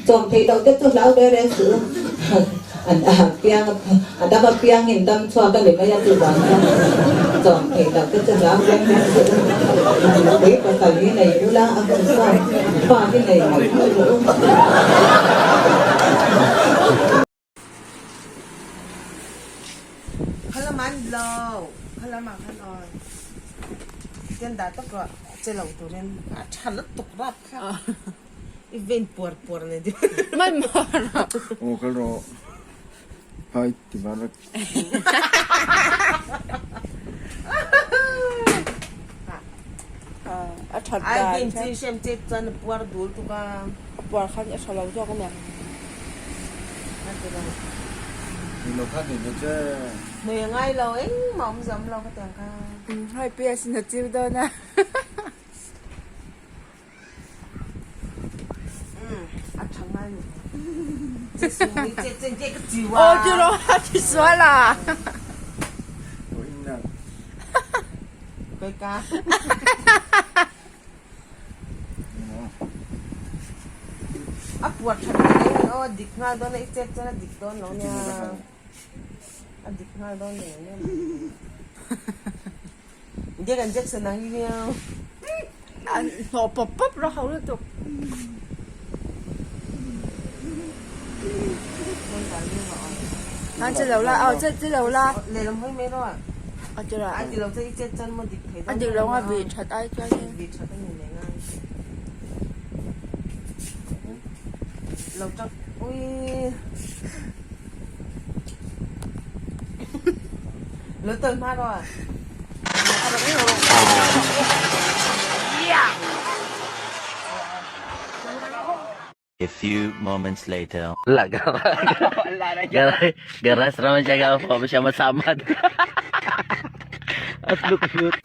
Chawm theih loh te chu hlau reng reng suh u. An piang a dam apiangin dam chhuak a ni mai a, chuvang chuan chawm theih loh te chu hlau reng reng suh u. Nupui pasal hi nei ula a hun chuan fa hi nei mawlh mawlh rawh u. Khalam an lo, khalam ah khan aw ken dah tawk rawh che lo turin a tha lutuk rap kha i vein puar puar nei deuh. Man mar a. Aw kal rawh hai ti var vek. A that Ai dan vein kha. chin hrem che chuan a puar dul tuk a. A puar khan a tha lo zawk a nia. Ilo kha ni che. Hmei a ngai lo engmah awm zam lo ka tiang kha. Hai pi a sin a chiu dawn a. A tha ngai ni. Che su ni che chen che ka chiu a. Aw ti rawh a ti sual a. Kai ka. A puar that te reng ang aw a dik nghal dawn a i chet chuan a dik dawn lo nia a dik nghal dawn lo nia Jack and Jackson ang hi nia an hnawh pawp pawp rawh ho lutuk an che lo la aw che che lo la lehlam hawi mai rawh a ti rawh a ti lo chuan i chet chuan maw dik thei a dik lo a bih that ai chuan in bih that a ni mai ngai lo tang ui lo tawn hma rawh A few moments later. Garas raman siya ka po siya masamad. At look cute.